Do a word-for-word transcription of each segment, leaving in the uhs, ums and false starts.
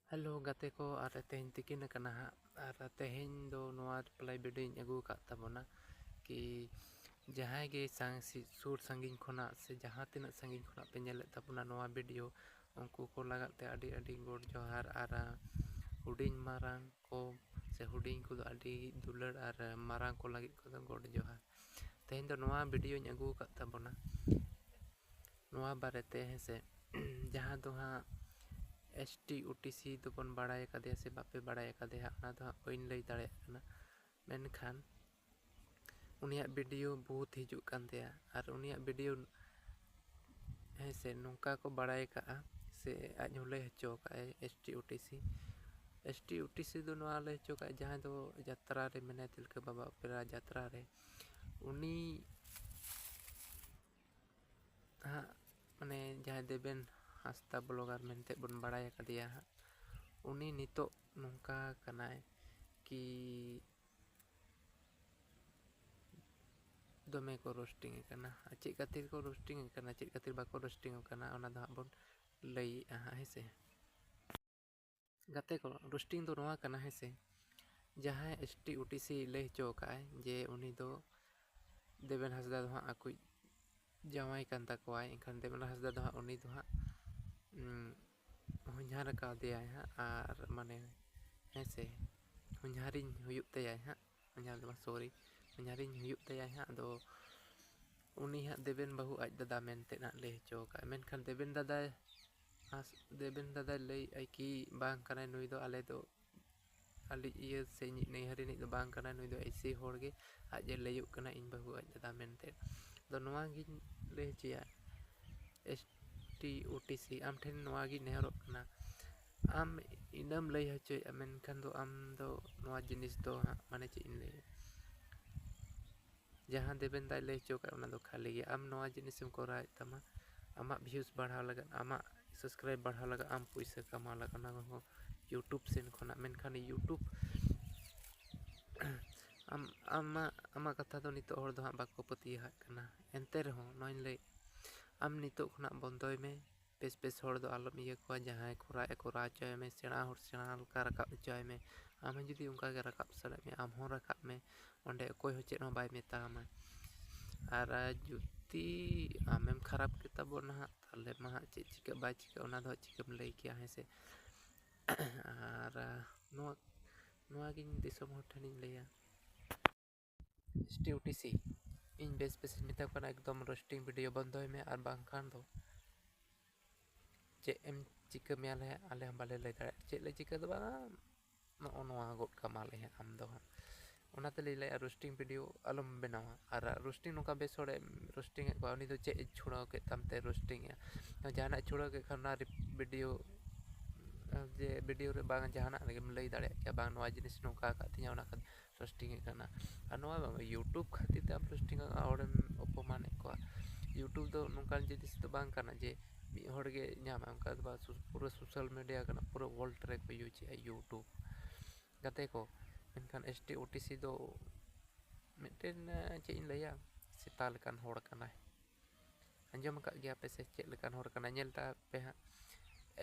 Hello ᱜᱟᱛᱮ ᱠᱚ, ᱟᱨ ᱛᱮᱦᱮᱧ ᱛᱤᱠᱤᱱ ᱟᱠᱟᱱᱟ ᱦᱟᱸᱜ, ᱟᱨ ᱛᱮᱦᱮᱧ ᱫᱚ ᱱᱚᱣᱟ ᱨᱤᱯᱞᱟᱭ ᱵᱷᱤᱰᱤᱭᱳᱧ ᱟᱹᱜᱩ ᱟᱠᱟᱫ ᱛᱟᱵᱚᱱᱟ ᱠᱤ ᱡᱟᱦᱟᱸᱭ ᱜᱮ ᱥᱟᱝ-, ᱥᱤ-, ᱥᱩᱨ ᱥᱟᱺᱜᱤᱧ ᱠᱷᱚᱱᱟᱜ ᱥᱮ ᱡᱟᱦᱟᱸ ᱛᱤᱱᱟᱹᱜ ᱥᱟᱺᱜᱤᱧ ᱠᱷᱚᱱᱟᱜ ᱯᱮ ᱧᱮᱞᱮᱫ ᱛᱟᱵᱚᱱᱟ ᱱᱚᱣᱟ ᱵᱷᱤᱰᱤᱭᱳ, ᱩᱱᱠᱩ ᱠᱚ ᱞᱟᱜᱟᱫ ᱛᱮ ᱟᱹᱰᱤ ᱟᱹᱰᱤ ᱜᱚᱰ ᱡᱚᱦᱟᱨ, ᱟᱨ ᱦᱩᱰᱤᱧ ᱢᱟᱨᱟᱝ ᱠᱚ ᱥᱮ ᱦᱩᱰᱤᱧ ᱠᱚᱫᱚ ᱟᱹᱰᱤ ᱫᱩᱞᱟᱹᱲ, ᱟᱨ ᱢᱟᱨᱟᱝ ᱠᱚ ᱞᱟᱹᱜᱤᱫ ᱠᱚᱫᱚ ᱜᱚᱰ ᱡᱚᱦᱟᱨ᱾ ᱛᱮᱦᱮᱧ ᱫᱚ ᱱᱚᱣᱟ ᱵᱷᱤᱰᱤᱭᱳᱧ ᱟᱹᱜᱩ ᱟᱠᱟᱫ ᱛᱟᱵᱚᱱᱟ ᱱᱚᱣᱟ ᱵᱟᱨᱮᱛᱮ, ᱦᱮᱸ ᱥᱮ, ᱡᱟᱦᱟᱸ ᱫᱚ ᱦᱟᱸᱜ S T O T C ᱫᱚᱵᱚᱱ ᱵᱟᱲᱟᱭ ᱟᱠᱟᱫᱮᱭᱟ ᱥᱮ ᱵᱟᱯᱮ ᱵᱟᱲᱟᱭ ᱟᱠᱟᱫᱮᱭᱟ ᱦᱟᱸᱜ, ᱚᱱᱟ ᱫᱚ ᱦᱟᱸᱜ ᱵᱟᱹᱧ ᱞᱟᱹᱭ ᱫᱟᱲᱮᱭᱟᱜ ᱠᱟᱱᱟ᱾ ᱢᱮᱱᱠᱷᱟᱱ ᱩᱱᱤᱭᱟᱜ ᱵᱷᱤᱰᱤᱭᱳ ᱵᱚᱦᱩᱛ ᱦᱤᱡᱩᱜ ᱠᱟᱱ ᱛᱟᱭᱟ, ᱟᱨ ᱩᱱᱤᱭᱟᱜ ᱵᱷᱤᱰᱤᱭᱳ, ᱦᱮᱸ ᱥᱮ, ᱱᱚᱝᱠᱟ ᱠᱚ ᱵᱟᱲᱟᱭ ᱠᱟᱜᱼᱟ ᱥᱮ ᱟᱡ ᱦᱚᱸ ᱞᱟᱹᱭ ᱦᱚᱪᱚ ᱠᱟᱜᱼᱟᱭ S T O T C. S T O T C ᱫᱚ ᱱᱚᱣᱟ ᱞᱟᱹᱭ ᱦᱚᱪᱚ ᱠᱟᱜᱼᱟᱭ, ᱡᱟᱦᱟᱸᱭ ᱫᱚ ᱡᱟᱛᱨᱟ ᱨᱮ ᱢᱮᱱᱟᱭ, ᱛᱤᱞᱠᱟᱹ ᱵᱟᱵᱟ ᱚᱯᱮᱨᱟ ᱡᱟᱛᱨᱟ ᱨᱮ, ᱩᱱᱤ ᱦᱟᱸᱜ, ᱢᱟᱱᱮ, ᱡᱟᱦᱟᱸᱭ ᱫᱮᱵᱮᱱ ᱦᱟᱸᱥᱫᱟ ᱵᱞᱚᱜᱟᱨ ᱢᱮᱱᱛᱮ ᱵᱚᱱ ᱵᱟᱲᱟᱭ ᱟᱠᱟᱫᱮᱭᱟ ᱦᱟᱸᱜ, ᱩᱱᱤ ᱱᱤᱛᱚᱜ ᱱᱚᱝᱠᱟ ᱠᱟᱱᱟᱭ ᱠᱤ ᱫᱚᱢᱮ ᱠᱚ ᱨᱳᱥᱴᱤᱝ ᱮ ᱠᱟᱱᱟ᱾ ᱟᱨ ᱪᱮᱫ ᱠᱷᱟᱹᱛᱤᱨ ᱠᱚ ᱨᱳᱥᱴᱤᱝ ᱮ ᱠᱟᱱᱟ, ᱪᱮᱫ ᱠᱷᱟᱹᱛᱤᱨ ᱵᱟᱠᱚ ᱨᱳᱥᱴᱤᱝ ᱮ ᱠᱟᱱᱟ, ᱚᱱᱟ ᱫᱚ ᱦᱟᱸᱜ ᱵᱚᱱ ᱞᱟᱹᱭᱮᱜᱼᱟ ᱦᱟᱸᱜ, ᱦᱮᱸ ᱥᱮ᱾ ᱜᱟᱛᱮ ᱠᱚ, ᱨᱳᱥᱴᱤᱝ ᱫᱚ ᱱᱚᱣᱟ ᱠᱟᱱᱟ, ᱦᱮᱸ ᱥᱮ, ᱡᱟᱦᱟᱸᱭ S T O T C ᱞᱟᱹᱭ ᱦᱚᱪᱚ ᱟᱠᱟᱫᱼᱟᱭ ᱡᱮ ᱩᱱᱤ ᱫᱚ ᱫᱮᱵᱮᱱ ᱦᱟᱸᱥᱫᱟ ᱫᱚ ᱦᱟᱸᱜ ᱟᱠᱚᱭᱤᱡ ᱡᱟᱶᱟᱭ ᱠᱟᱱ ᱛᱟᱠᱚᱣᱟᱭ, ᱮᱱᱠᱷᱟᱱ ᱫᱮᱵᱮᱱ ᱦᱟᱸᱥᱫᱟ ᱫᱚ ᱦᱟᱸᱜ ᱩᱱᱤ ᱫᱚ ᱦᱟᱸᱜ, ᱩᱸ, ᱦᱚᱧᱦᱟᱨ ᱟᱠᱟᱫᱮᱭᱟᱭ ᱦᱟᱸᱜ, ᱟᱨ ᱢᱟᱱᱮ, ᱦᱮᱸ ᱥᱮ, ᱦᱚᱧᱦᱟᱨᱤᱧ ᱦᱩᱭᱩᱜ ᱛᱟᱭᱟᱭ ᱦᱟᱸᱜ, ᱦᱚᱧᱦᱟᱨ ᱫᱚ ᱵᱟᱝ, ᱥᱚᱨᱤ, ᱦᱚᱧᱦᱟᱨᱤᱧ ᱦᱩᱭᱩᱜ ᱛᱟᱭᱟᱭ ᱦᱟᱸᱜ᱾ ᱟᱫᱚ ᱩᱱᱤ ᱦᱟᱸᱜ ᱫᱮᱵᱮᱱ ᱵᱟᱹᱦᱩ ᱟᱡ ᱫᱟᱫᱟ ᱢᱮᱱᱛᱮ ᱦᱟᱸᱜ ᱞᱟᱹᱭ ᱦᱚᱪᱚ ᱟᱠᱟᱫᱼᱟᱭ, ᱢᱮᱱᱠᱷᱟᱱ ᱫᱮᱵᱮᱱ ᱫᱟᱫᱟᱭ, ᱟᱥ-, ᱫᱮᱵᱮᱱ ᱫᱟᱫᱟᱭ ᱞᱟᱹᱭᱮᱫᱼᱟᱭ ᱠᱤ ᱵᱟᱝ ᱠᱟᱱᱟᱭ ᱱᱩᱭ ᱫᱚ, ᱟᱞᱮ ᱫᱚ ᱟᱞᱮ ᱤᱭᱟᱹ ᱥᱮ ᱤᱧᱤᱡ ᱱᱟᱹᱭᱦᱟᱹᱨ ᱨᱤᱱᱤᱡ ᱫᱚ ᱵᱟᱝ ᱠᱟᱱᱟᱭ, ᱱᱩᱭ ᱫᱚ ᱮᱭᱥᱮ ᱦᱚᱲ ᱜᱮ, ᱟᱡ ᱮ ᱞᱟᱹᱭᱚᱜ ᱠᱟᱱᱟ ᱤᱧ ᱵᱟᱹᱦᱩ ᱟᱡ ᱫᱟᱫᱟ ᱢᱮᱱᱛᱮ᱾ ᱟᱫᱚ ᱱᱚᱣᱟ ᱜᱤᱧ ᱞᱟᱹᱭ ᱦᱚᱪᱚᱭᱟ, S T O T C, ᱟᱢ ᱴᱷᱮᱱ ᱱᱚᱣᱟ ᱜᱤᱧ ᱱᱮᱦᱚᱨᱚᱜ ᱠᱟᱱᱟ, ᱟᱢ ᱤᱱᱟᱹᱢ ᱞᱟᱹᱭ ᱦᱚᱪᱚᱭᱮᱫᱼᱟ, ᱢᱮᱱᱠᱷᱟᱱ ᱫᱚ ᱟᱢ ᱫᱚ ᱱᱚᱣᱟ ᱡᱤᱱᱤᱥ ᱫᱚ ᱦᱟᱸᱜ, ᱢᱟᱱᱮ ᱪᱮᱫ ᱤᱧ ᱞᱟᱹᱭᱟ, ᱡᱟᱦᱟᱸ ᱫᱮᱵᱮᱱ ᱫᱟᱭ ᱞᱟᱹᱭ ᱦᱚᱪᱚ ᱠᱟᱜ, ᱚᱱᱟ ᱫᱚ ᱠᱷᱟᱹᱞᱤ ᱜᱮ᱾ ᱟᱢ ᱱᱚᱣᱟ ᱡᱤᱱᱤᱥᱮᱢ ᱠᱚᱨᱟᱣᱮᱫ ᱛᱟᱢᱟ ᱟᱢᱟᱜ ᱵᱷᱤᱭᱩᱥ ᱵᱟᱲᱦᱟᱣ ᱞᱟᱹᱜᱤᱫ, ᱟᱢᱟᱜ ᱥᱟᱵᱥᱠᱨᱟᱭᱤᱵ ᱵᱟᱲᱦᱟᱣ ᱞᱟᱹᱜᱤᱫ, ᱟᱢ ᱯᱩᱭᱥᱟᱹ ᱠᱟᱢᱟᱣ ᱞᱟᱹᱜᱤᱫ, ᱚᱱᱟ ᱠᱚᱦᱚᱸ ᱭᱩᱴᱩᱵᱽ ᱥᱮᱱ ᱠᱷᱚᱱᱟᱜ᱾ ᱢᱮᱱᱠᱷᱟᱱ ᱭᱩᱴᱩᱵᱽ ᱟᱢ, ᱟᱢᱟᱜ, ᱟᱢᱟᱜ ᱠᱟᱛᱷᱟ ᱫᱚ ᱱᱤᱛᱚᱜ ᱦᱚᱲ ᱫᱚ ᱦᱟᱸᱜ ᱵᱟᱠᱚ ᱯᱟᱹᱛᱭᱟᱹᱣᱟᱜ ᱠᱟᱱᱟ᱾ ᱮᱱᱛᱮ ᱨᱮᱦᱚᱸ ᱱᱚᱣᱟᱧ ᱞᱟᱹᱭ, ᱟᱢ ᱱᱤᱛᱚᱜ ᱠᱷᱚᱱᱟᱜ ᱵᱚᱱᱫᱚᱭ ᱢᱮ᱾ ᱵᱮᱥ ᱵᱮᱥ ᱦᱚᱲ ᱫᱚ ᱟᱞᱚᱢ ᱤᱭᱟᱹ ᱠᱚᱣᱟ, ᱡᱟᱦᱟᱸᱭ ᱠᱚᱨᱟᱣ ᱮ ᱠᱚᱨᱟᱣ ᱦᱚᱪᱚᱭ ᱢᱮ, ᱥᱮᱬᱟ ᱦᱚᱲ ᱥᱮᱬᱟ ᱞᱮᱠᱟ ᱨᱟᱠᱟᱵ ᱦᱚᱪᱚᱭ ᱢᱮ᱾ ᱟᱢ ᱦᱚᱸ ᱡᱩᱫᱤ ᱚᱱᱠᱟ ᱜᱮ ᱨᱟᱠᱟᱵ ᱥᱟᱱᱟᱭᱮᱫ ᱢᱮᱭᱟ, ᱟᱢ ᱦᱚᱸ ᱨᱟᱠᱟᱵ ᱢᱮ, ᱚᱸᱰᱮ ᱚᱠᱚᱭ ᱦᱚᱸ ᱪᱮᱫ ᱦᱚᱸ ᱵᱟᱭ ᱢᱮᱛᱟᱢᱟ᱾ ᱟᱨ ᱡᱩᱫᱤ ᱟᱢᱮᱢ ᱠᱷᱟᱨᱟᱯ ᱠᱮᱫ ᱛᱟᱵᱚᱱᱟ ᱦᱟᱸᱜ, ᱛᱟᱦᱚᱞᱮ ᱢᱟ ᱦᱟᱸᱜ ᱪᱮᱫ ᱪᱤᱠᱟᱹᱜ ᱵᱟᱭ ᱪᱤᱠᱟᱹᱜ, ᱚᱱᱟ ᱫᱚ ᱦᱟᱸᱜ ᱪᱤᱠᱟᱹᱢ ᱞᱟᱹᱭ ᱠᱮᱭᱟ, ᱦᱮᱸ ᱥᱮ? ᱟᱨ ᱱᱚᱣᱟ, ᱱᱚᱣᱟᱜᱤᱧ ᱫᱤᱥᱚᱢ ᱦᱚᱲ ᱴᱷᱮᱱᱤᱧ ᱞᱟᱹᱭᱟ, S T O T C, ᱤᱧ ᱵᱮᱥ ᱵᱮᱥᱤᱧ ᱢᱮᱛᱟ ᱠᱚ ᱠᱟᱱᱟ, ᱮᱠᱫᱚᱢ ᱨᱳᱥᱴᱤᱝ ᱵᱷᱤᱰᱤᱭᱳ ᱵᱚᱱᱫᱚᱭ ᱢᱮ, ᱟᱨ ᱵᱟᱝᱠᱷᱟᱱ ᱫᱚ ᱪᱮᱫ ᱮᱢ ᱪᱤᱠᱟᱹ ᱢᱮᱭᱟ ᱞᱮ, ᱟᱞᱮ ᱦᱚᱸ ᱵᱟᱞᱮ ᱞᱟᱹᱭ ᱫᱟᱲᱮᱭᱟᱜᱼᱟ᱾ ᱪᱮᱫ ᱞᱮ ᱪᱤᱠᱟᱹ ᱫᱚ ᱵᱟᱝᱟ, ᱱᱚᱜᱼᱚ ᱱᱚᱣᱟ ᱜᱚᱫ ᱠᱟᱢᱟᱞᱮ ᱦᱟᱸᱜ ᱟᱢ ᱫᱚ ᱦᱟᱸᱜ᱾ ᱚᱱᱟᱛᱮ ᱞᱟᱹᱭ ᱞᱮᱜᱼᱟ, ᱨᱳᱥᱴᱤᱝ ᱵᱷᱤᱰᱤᱭᱳ ᱟᱞᱚᱢ ᱵᱮᱱᱟᱣᱟ᱾ ᱟᱨ ᱨᱳᱥᱴᱤᱝ ᱱᱚᱝᱠᱟ ᱵᱮᱥ ᱦᱚᱲᱮ ᱨᱳᱥᱴᱤᱝ ᱮᱫ ᱠᱚᱣᱟ, ᱩᱱᱤ ᱫᱚ ᱪᱮᱫ ᱮ ᱪᱷᱩᱲᱟᱹᱣ ᱠᱮᱫ ᱛᱟᱢ ᱛᱮ ᱨᱳᱥᱴᱤᱝ ᱮᱜᱼᱟ? ᱡᱟᱦᱟᱱᱟᱜ ᱪᱷᱩᱲᱟᱹᱣ ᱠᱮᱫ ᱠᱷᱟᱱ ᱚᱱᱟ ᱨᱤᱯ-, ᱵᱷᱤᱰᱤᱭᱳ, ᱡᱮ ᱵᱷᱤᱰᱤᱭᱳ ᱨᱮ ᱵᱟᱝ ᱡᱟᱦᱟᱱᱟᱜ ᱨᱮᱜᱮᱢ ᱞᱟᱹᱭ ᱫᱟᱲᱮᱭᱟᱜ ᱠᱮᱭᱟ, ᱵᱟᱝ ᱱᱚᱣᱟ ᱡᱤᱱᱤᱥ ᱱᱚᱝᱠᱟ ᱟᱠᱟᱫ ᱛᱤᱧᱟ, ᱚᱱᱟ ᱠᱷᱟᱹᱛᱤᱨ ᱨᱳᱥᱴᱤᱝ ᱮᱫ ᱠᱟᱱᱟ᱾ ᱟᱨ ᱱᱚᱣᱟ ᱵᱟᱝ, YouTube ᱠᱷᱟᱹᱛᱤᱨ ᱛᱮ ᱟᱢ ᱨᱳᱥᱴᱤᱝ ᱟᱠᱟᱫ ᱦᱚᱲᱮᱢ ᱚᱯᱚᱢᱟᱱᱮᱫ ᱠᱚᱣᱟ᱾ YouTube ᱫᱚ ᱱᱚᱝᱠᱟᱱ ᱡᱤᱱᱤᱥ ᱫᱚ ᱵᱟᱝ ᱠᱟᱱᱟ ᱡᱮ ᱢᱤᱫ ᱦᱚᱲ ᱜᱮ ᱧᱟᱢᱟ, ᱚᱱᱠᱟ ᱫᱚ ᱵᱟᱝ᱾ ᱥᱩ-, ᱯᱩᱨᱟᱹ ᱥᱳᱥᱟᱞ ᱢᱤᱰᱤᱭᱟ ᱠᱟᱱᱟ, ᱯᱩᱨᱟᱹ ᱣᱟᱨᱞᱰ ᱨᱮᱠᱚ ᱤᱭᱩᱡᱽ ᱮᱫᱼᱟ YouTube, ᱜᱟᱛᱮ ᱠᱚ᱾ ᱢᱮᱱᱠᱷᱟᱱ S T O T C ᱫᱚ ᱢᱤᱫᱴᱮᱱ, ᱮ, ᱪᱮᱫ ᱤᱧ ᱞᱟᱹᱭᱟ, ᱥᱮᱛᱟ ᱞᱮᱠᱟᱱ ᱦᱚᱲ ᱠᱟᱱᱟᱭ᱾ ᱟᱸᱡᱚᱢ ᱟᱠᱟᱫ ᱜᱮᱭᱟ ᱯᱮ ᱥᱮ ᱪᱮᱫ ᱞᱮᱠᱟᱱ ᱦᱚᱲ ᱠᱟᱱᱟᱭ? ᱧᱮᱞ ᱛᱟᱯᱮ ᱦᱟᱸᱜ,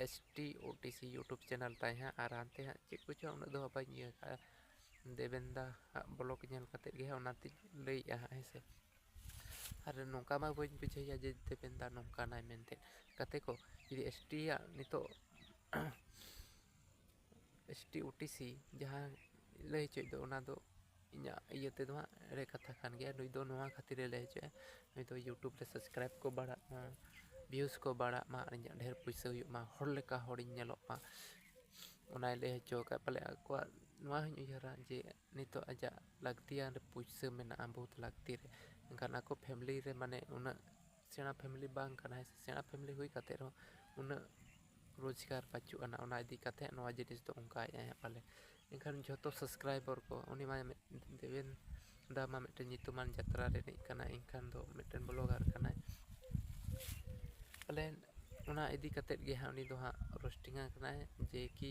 S T O T C YouTube channel ᱛᱟᱭ ᱦᱟᱸᱜ, ᱟᱨ ᱦᱟᱱᱛᱮ ᱦᱟᱸᱜ ᱪᱮᱫ ᱠᱚᱪᱚ ᱩᱱᱟᱹᱜ ᱫᱚ ᱵᱟᱹᱧ ᱤᱭᱟᱹ ᱠᱟᱜᱼᱟ᱾ ᱫᱮᱵᱮᱱ ᱫᱟ ᱦᱟᱸᱜ ᱵᱞᱚᱜ ᱧᱮᱞ ᱠᱟᱛᱮᱫ ᱜᱮ ᱦᱟᱸᱜ ᱚᱱᱟᱛᱮᱧ ᱞᱟᱹᱭᱮᱜᱼᱟ ᱦᱟᱸᱜ, ᱦᱮᱸ ᱥᱮ᱾ ᱟᱨ ᱱᱚᱝᱠᱟ ᱢᱟ ᱵᱟᱹᱧ ᱵᱩᱡᱷᱟᱹᱣᱮᱭᱟ ᱡᱮ ᱫᱮᱵᱮᱱ ᱫᱟ ᱱᱚᱝᱠᱟᱱᱟᱭ ᱢᱮᱱᱛᱮ᱾ ᱜᱟᱛᱮ ᱠᱚ, ᱡᱩᱫᱤ ᱮᱥ ᱴᱤ ᱭᱟᱜ ᱱᱤᱛᱚᱜ S T O T C ᱡᱟᱦᱟᱸ ᱞᱟᱹᱭ ᱦᱚᱪᱚᱭᱮᱫ ᱫᱚ, ᱚᱱᱟ ᱫᱚ ᱤᱧᱟᱹᱜ ᱤᱭᱟᱹ ᱛᱮᱫᱚ ᱦᱟᱸᱜ ᱮᱲᱮ ᱠᱟᱛᱷᱟ ᱠᱟᱱ ᱜᱮᱭᱟ᱾ ᱱᱩᱭ ᱫᱚ ᱱᱚᱣᱟ ᱠᱷᱟᱹᱛᱤᱨᱮ ᱞᱟᱹᱭ ᱦᱚᱪᱚᱭᱟ, ᱱᱩᱭ ᱫᱚ YouTube ᱨᱮ subscribe ᱠᱚ ᱵᱟᱲᱦᱟᱜ ᱢᱟ, views ᱠᱚ ᱵᱟᱲᱦᱟᱜ ᱢᱟ, ᱟᱨ ᱤᱧᱟᱹᱜ ᱰᱷᱮᱨ ᱯᱩᱭᱥᱟᱹ ᱦᱩᱭᱩᱜ ᱢᱟ, ᱦᱚᱲ ᱞᱮᱠᱟ ᱦᱚᱲᱤᱧ ᱧᱮᱞᱚᱜ ᱢᱟ, ᱚᱱᱟᱭ ᱞᱟᱹᱭ ᱦᱚᱪᱚ ᱟᱠᱟᱫ᱾ ᱯᱟᱞᱮ ᱟᱠᱚᱣᱟᱜ, ᱱᱚᱣᱟ ᱦᱚᱸᱧ ᱩᱭᱦᱟᱹᱨᱟ ᱡᱮ ᱱᱤᱛᱚᱜ ᱟᱡᱟᱜ ᱞᱟᱹᱠᱛᱤᱭᱟᱱ ᱨᱮ ᱯᱩᱭᱥᱟᱹ ᱢᱮᱱᱟᱜᱼᱟ, ᱵᱚᱦᱩᱛ ᱞᱟᱹᱠᱛᱤ ᱨᱮ, ᱮᱱᱠᱷᱟᱱ ᱟᱠᱚ family ᱨᱮ, ᱢᱟᱱᱮ, ᱩᱱᱟᱹᱜ ᱥᱮᱬᱟ family ᱵᱟᱝ ᱠᱟᱱᱟᱭ, ᱥᱮᱬᱟ family ᱦᱩᱭ ᱠᱟᱛᱮ ᱨᱮᱦᱚᱸ ᱩᱱᱟᱹᱜ ᱨᱳᱡᱽᱜᱟᱨ ᱵᱟᱹᱪᱩᱜ ᱟᱱᱟ, ᱚᱱᱟ ᱤᱫᱤ ᱠᱟᱛᱮ ᱱᱚᱣᱟ ᱡᱤᱱᱤᱥ ᱫᱚ ᱚᱱᱠᱟᱭᱮᱫᱼᱟᱭ ᱦᱟᱸᱜ ᱯᱟᱞᱮ᱾ ᱮᱱᱠᱷᱟᱱ ᱡᱷᱚᱛᱚ subscriber ᱠᱚ, ᱩᱱᱤ ᱢᱟ ᱢᱤᱫ, ᱫᱮᱵᱮᱱ ᱫᱟ ᱢᱟ ᱢᱤᱫᱴᱮᱱ ᱧᱩᱛᱩᱢᱟᱱ ᱡᱟᱛᱨᱟ ᱨᱤᱱᱤᱡ ᱠᱟᱱᱟᱭ, ᱮᱱᱠᱷᱟᱱ ᱫᱚ ᱢᱤᱫᱴᱮᱱ blogger ᱠᱟᱱᱟᱭ ᱯᱟᱞᱮ᱾ ᱚᱱᱟ ᱤᱫᱤ ᱠᱟᱛᱮ ᱜᱮ ᱦᱟᱸᱜ ᱩᱱᱤ ᱫᱚ ᱦᱟᱸᱜ ᱨᱳᱥᱴᱤᱝ ᱟᱠᱟᱱᱟᱭ, ᱡᱮ ᱠᱤ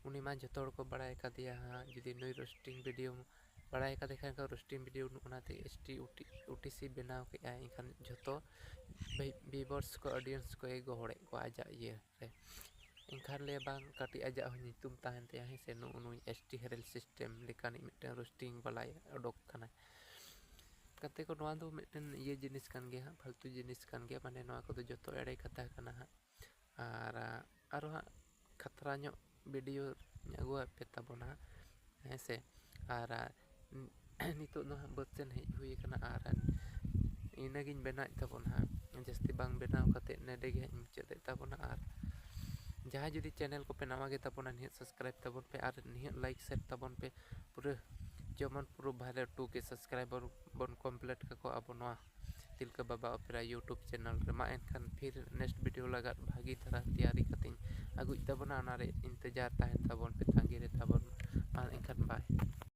ᱩᱱᱤ ᱢᱟ ᱡᱷᱚᱛᱚ ᱦᱚᱲ ᱠᱚ ᱵᱟᱲᱟᱭ ᱠᱟᱫᱮᱭᱟ ᱦᱟᱸᱜ, ᱡᱩᱫᱤ ᱱᱩᱭ ᱨᱳᱥᱴᱤᱝ ᱵᱷᱤᱰᱤᱭᱳ ᱵᱟᱲᱟᱭ ᱠᱟᱫᱮ ᱠᱷᱟᱱ ᱠᱚ ᱨᱳᱥᱴᱤᱝ ᱵᱷᱤᱰᱤᱭᱳ ᱚᱱᱟᱛᱮ ᱮᱥ ᱴᱤ ᱩᱴᱤ ᱥᱤ ᱵᱮᱱᱟᱣ ᱠᱮᱫᱼᱟᱭ᱾ ᱮᱱᱠᱷᱟᱱ ᱡᱷᱚᱛᱚ ᱵᱷᱤ ᱵᱷᱤᱭᱩᱣᱟᱨᱥ ᱠᱚ, ᱚᱰᱤᱭᱮᱱᱥ ᱠᱚᱭ ᱜᱚᱦᱚᱲᱮᱫ ᱠᱚᱣᱟ ᱟᱡᱟᱜ ᱤᱭᱟᱹ ᱨᱮ᱾ ᱮᱱᱠᱷᱟᱱ ᱞᱟᱹᱭᱟ ᱵᱟᱝ, ᱠᱟᱹᱴᱤᱡ ᱟᱡᱟᱜ ᱦᱚᱸ ᱧᱩᱛᱩᱢ ᱛᱟᱦᱮᱱ ᱛᱟᱭᱟ, ᱦᱮᱸ ᱥᱮ, ᱱᱩᱜᱼᱩ ᱱᱩᱭ ᱮᱥ ᱴᱤ ᱦᱮᱨᱮᱞ ᱥᱤᱥᱴᱮᱢ ᱞᱮᱠᱟᱱᱤᱡ ᱢᱤᱫᱴᱮᱱ ᱨᱳᱥᱴᱤᱝ ᱵᱟᱞᱟᱭ ᱚᱰᱚᱠ ᱠᱟᱱᱟᱭ᱾ ᱜᱟᱛᱮ ᱠᱚ, ᱱᱚᱣᱟ ᱫᱚ ᱢᱤᱫᱴᱮᱱ ᱤᱭᱟᱹ ᱡᱤᱱᱤᱥ ᱠᱟᱱ ᱜᱮᱭᱟ ᱦᱟᱸᱜ, ᱯᱷᱟᱞᱛᱩ ᱡᱤᱱᱤᱥ ᱠᱟᱱ ᱜᱮᱭᱟ, ᱢᱟᱱᱮ ᱱᱚᱣᱟ ᱠᱚᱫᱚ ᱡᱚᱛᱚ ᱮᱲᱮ ᱠᱟᱛᱷᱟ ᱠᱟᱱᱟ ᱦᱟᱸᱜ᱾ ᱟᱨ ᱟᱨᱚ ᱦᱟᱸᱜ ᱠᱷᱟᱛᱨᱟ ᱧᱚᱜ ᱵᱷᱤᱰᱤᱭᱳ ᱟᱹᱜᱩᱣᱟᱯᱮ ᱛᱟᱵᱚᱱᱟ ᱦᱟᱸᱜ, ᱦᱮᱸ ᱥᱮ᱾ ᱟᱨ ᱱᱤᱛᱚᱜ ᱫᱚ ᱦᱟᱸᱜ ᱵᱟᱹᱫᱽ ᱥᱮᱱ ᱦᱮᱡ ᱦᱩᱭ ᱟᱠᱟᱱᱟ ᱟᱨ ᱤᱱᱟᱹᱜᱤᱧ ᱵᱮᱱᱟᱣᱮᱫ ᱛᱟᱵᱚᱱᱟ ᱦᱟᱸᱜ, ᱡᱟᱹᱥᱛᱤ ᱵᱟᱝ ᱵᱮᱱᱟᱣ ᱠᱟᱛᱮᱫ ᱱᱚᱰᱮ ᱜᱮ ᱦᱟᱸᱜ ᱤᱧ ᱢᱩᱪᱟᱹᱫᱮᱫ ᱛᱟᱵᱚᱱᱟ᱾ ᱟᱨ ᱡᱟᱦᱟᱸᱭ ᱡᱩᱫᱤ ᱪᱮᱱᱮᱞ ᱠᱚᱯᱮ ᱱᱟᱣᱟ ᱜᱮ ᱛᱟᱵᱚᱱᱟ, ᱱᱤᱦᱟᱹᱛ ᱥᱟᱵᱥᱠᱨᱟᱭᱤᱵᱽ ᱛᱟᱵᱚᱱ ᱯᱮ ᱟᱨ ᱱᱤᱦᱟᱹᱛ ᱞᱟᱭᱤᱠ ᱥᱮᱭᱟᱨ ᱛᱟᱵᱚᱱ ᱯᱮ, ᱯᱩᱨᱟᱹ ᱡᱮᱢᱚᱱ ᱯᱩᱨᱟᱹ ᱵᱷᱟᱭᱨᱟᱞ ᱴᱩ ᱠᱮ ᱥᱟᱵᱥᱠᱨᱟᱭᱵᱟᱨ ᱵᱚᱱ ᱠᱚᱢᱯᱞᱤᱴ ᱠᱟᱠᱚ ᱟᱵᱚ ᱱᱚᱣᱟ ᱛᱤᱞᱠᱟᱹ ᱵᱟᱵᱟ ᱚᱯᱮᱨᱟ YouTube ᱪᱮᱱᱮᱞ ᱨᱮ᱾ ᱢᱟ ᱮᱱᱠᱷᱟᱱ ᱯᱷᱤᱨ ᱱᱮᱠᱥᱴ ᱵᱷᱤᱰᱤᱭᱳ ᱞᱟᱜᱟᱫ ᱵᱷᱟᱹᱜᱤ ᱫᱷᱟᱨᱟ ᱛᱮᱭᱟᱨᱤ ᱠᱟᱛᱮᱧ ᱟᱹᱜᱩᱭᱮᱫ ᱛᱟᱵᱚᱱᱟ, ᱚᱱᱟᱨᱮ ᱤᱱᱛᱮᱡᱟᱨ ᱛᱟᱦᱮᱱ ᱛᱟᱵᱚᱱ ᱯᱮ, ᱛᱟᱺᱜᱤ ᱨᱮ ᱛᱟᱵᱚᱱ᱾ ᱢᱟ ᱮᱱᱠᱷᱟᱱ ᱵᱟᱭ᱾